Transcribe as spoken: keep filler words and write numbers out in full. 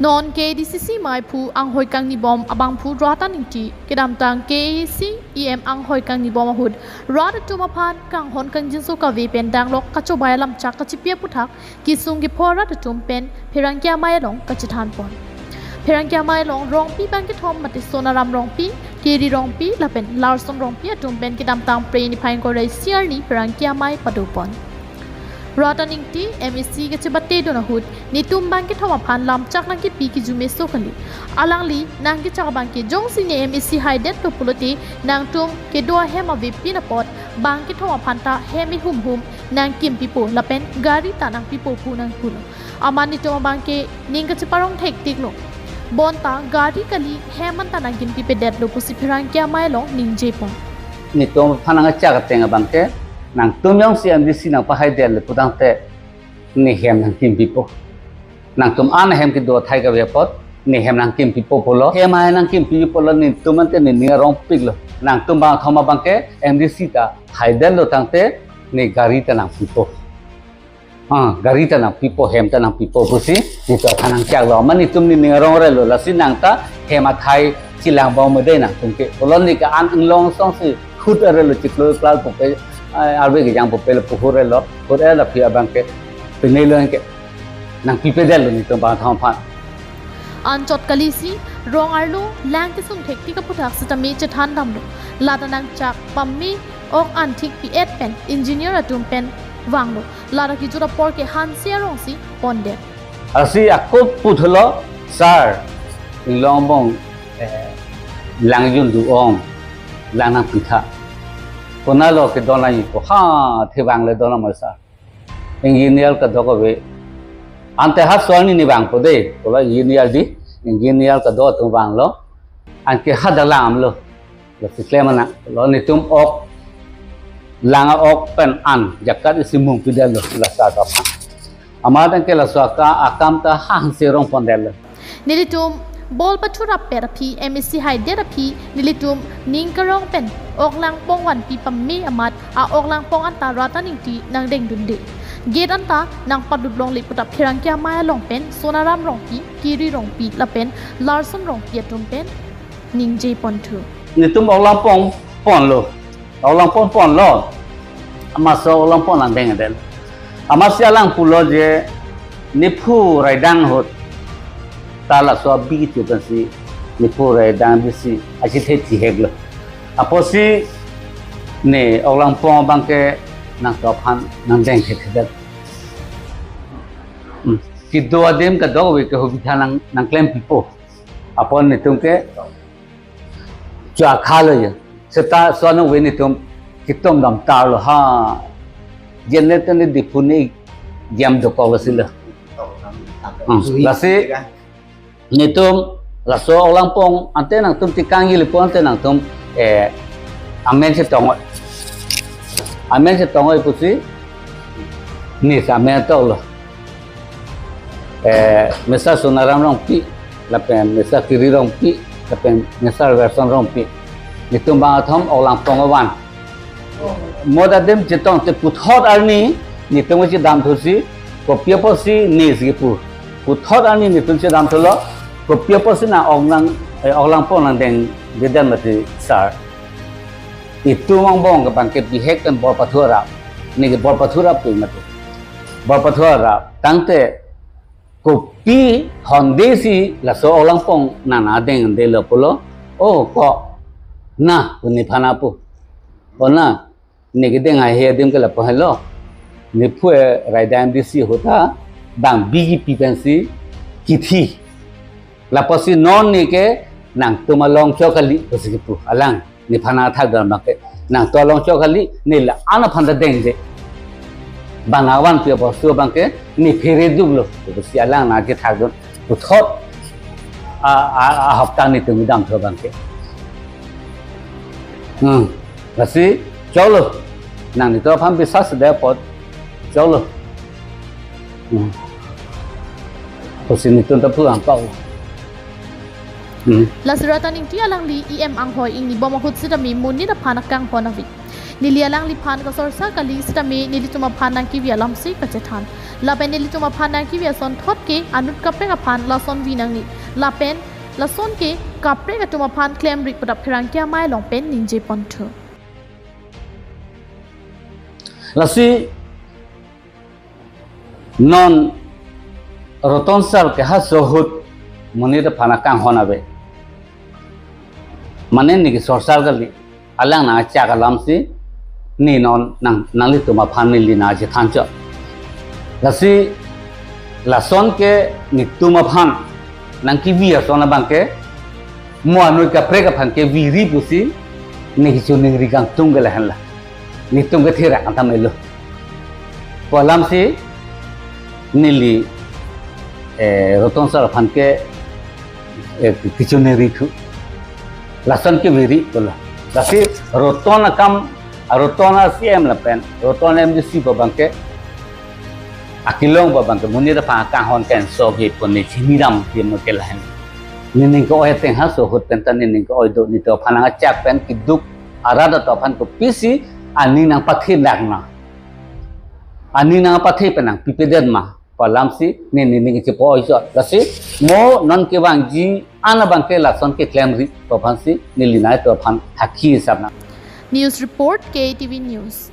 Non K A D C C meiphu anghoi kangnibom abangphu Ratan Ingti, kedamtang K A A C E M anghoi kangnibom ahut rat atum aphan kanghon kangjinso kave pen danglok kachobai alamchak kachipi aputhak kesung kepho arat atum pen pherangke amei along kachethan pon. Pherangke amei along Rongpi bangkethom mate Sonaram Rongpi, Kiri Rongpi lapen Larson Rongpi atum pen kedamtang Phre niphai ingkoi ra isi arni pherangke amei pado pon. Ratan Ingti M A C kachebate dun ahut netum bangkethom aphan lamchak nangkepi kijume so kali. Alangli nangkechak abangke jongsi ne M A C haidetlo pulote nangtum kedo ahem avepin apot bangkethom aphan ta hem ihum hum nangkimpipo lapen gari ta nangpipo pu nangpulo. Amat netum abangke ning kacheparong thektiklo. Bonta gari kali hem anta nangkimpipedetlo pusi pherangke amei along ningje pon. Netum aphan nangkechak ateng abangke nangtum jongsi M D C nangpahaidetlo putangte ne hem nangkimpipo. Nangtum an hem kedo athai kave apot ne hem nangkimpipo pulo. Hem hai nangkimpipo pulo, netum ante nening arongpiklo. Nangtum bangkethom abangke M D C ta haidetlo tangte ne gari ta nangpipo. Ah, gari ta nangpipo, hem ta nangpipo pusi netum aphan nangchaklo. Amat netum nening arong relo, lasi nang ta hem athai chelang bom mede nangtum ke. Pulo ne ke an inglong songsi hut arelo, chiklo klal pupe, eh, arve kejang pupe lo puhur relo, hur relo aphi abangke penelo ke nangpipedetlo netum bangkethom aphan. Anchot kalisi rong arlo lang kesung thektik aputhak sitame chethan damlo. Lata nangchak pame ok an thik pi-et pen engineer atum pen vanglo. Lata kejut apor ke hanse arongsi pondet. Lasi ako puthulo, "Sir, inglong angbong, eh, lang jun do-ong, lang nangpitha. Konatlo kedon nangji ko, ha, thevang le don nang ma sir. Engineer kadokave. Ante ha so arni ne vangpo de," pulo engineer di, engineer kadokave atum vanglo. Anke hadak lang damlo. Lasi klem nang, lo netum ok, lang ok pen an jakat isi mungpidetlo, laso atum aphan. Amat anke laso aka-, akam ta hanse rong pondetlo. Nelitum bol pathurap pet aphi, M A C haidet aphi, nelitum ning karong pen ok langpong vanpi pame amat a-ok langpong anta Ratan Ingti nangdengdunde. Gate anta nangpadut longle puta pherangke amei along pen Sonaram Rongpi, Kiri Rongpi lapen Larson Rongpi atum pen ningje ponthu. Netum ok langpong ponlo. Ok langpong ponlo. Amat laso ok langpong nangdengdet. Amatsi alang pulo je nephu raidang ahut ta laso abi kecho pensi nephu raidang bisi achethe chiheklo. Apotsi ne ok langpong abangke nangtum aphan nangdengthethedet. Hmm. Kedo adim kadokave ke hubidha nang, nangklempipo. Apot netum ke chua khalo ya. Seta so anong ve netum kitom dam tarlo ha. Jenet ne Diphu ne jam dokok lasi lo. Hmm. Lasi netum laso ok langpong ante nangtum tikang ili po ante nangtum, eh, amen chetong-oi. Amen chetong-oi pusi ne amen toklo. Eh, Mister Sonaram Rongpi, lapen Mister Kiri Rongpi, lapen Mister Larson Rongpi. Netum bangkethom ok langpong avan. Mo adim chetongte puthot arni netum chedamthusi, kopi apotsi nesi pu. Puthot arni netum chedamthulo, kopi apotsi nang ok nang, eh, ok langpong nangdengdedet mati sir. Itum angbong ke bangke bihek pen bor pathurap. Ne ke bor pathurap pu mati. Bor pathurap. Tangte kopi hondesi laso ok langpong nang nangdengdetlo pulo. O ko. Na, pu nephan apu. O na, ne kedeng ahe adim ke lapu helo. Nephu raidang M D C ahut ta bang B J P pensi kithi. Lapotsi non ne ke nangtum along chok kali pusi kipu. Alang nephan athak dun abangke nangtum along chok kali, ne la-an aphan ta dengde. Bang avanpi abostu abangke ne phere duklo pusi alang nangkethak dun. Puthot a, a, a hapta netum damthu abangke. Hmm. Lasi choklo. Nang netum aphan biswas de apot choklo. Hmm. Pusi netum ta pulang kau. Hmm. Lasi Ratan Ingti alangli E M anghoi ingnibom ahut sitame monit aphan akanghon ave. Neli alangliphan kasorsa kali sitame nelitum aphan nangkevi alamsi kachethan. Lapen nelitum aphan nangkevi asonthot ke anut kaprek aphan lason vi nangne. Lapen lason ke kaprek atum aphan klemri pu dak pherangke amei along pen ningje ponthu. Lasi non Roton sir ke haso ahut monit aphan akanghon ave. Mane neke sir sir kali, alang nangchak alamsi ne non nang nanglitum aphan neli nangchethan chot. Lasi lason ke netum aphan nangkevi ason abang ke mo anut kaprek aphan keviri pusi ne kechoningri kangtung ke lahenlo. Netum ke thirak anta melo. Pu alamsi neli, eh, Roton sir aphan ke, eh, kechoningri thu. Lason keviri pulo. Lasi Roton akam, Roton a-C M lapen Roton M D C pu abang ke akilong pu abang ke monit aphan akanghon ke enso ke pon ne chinidam ke mo ke lahen. Nening ke-oi ateng haso ahut pen ta nening ke-oi do, netum aphan nangchak pen keduk arat atum aphan kopisi aning nangpathe dak ma, aning nangpathe pen nangpipedet ma pu alamsi ne nening chepo-oi chot. Lasi mo non kevangji an abang ke lason keklemri pu aphansi neli nangtum aphan hakhi hisap nang. News report, K T V News.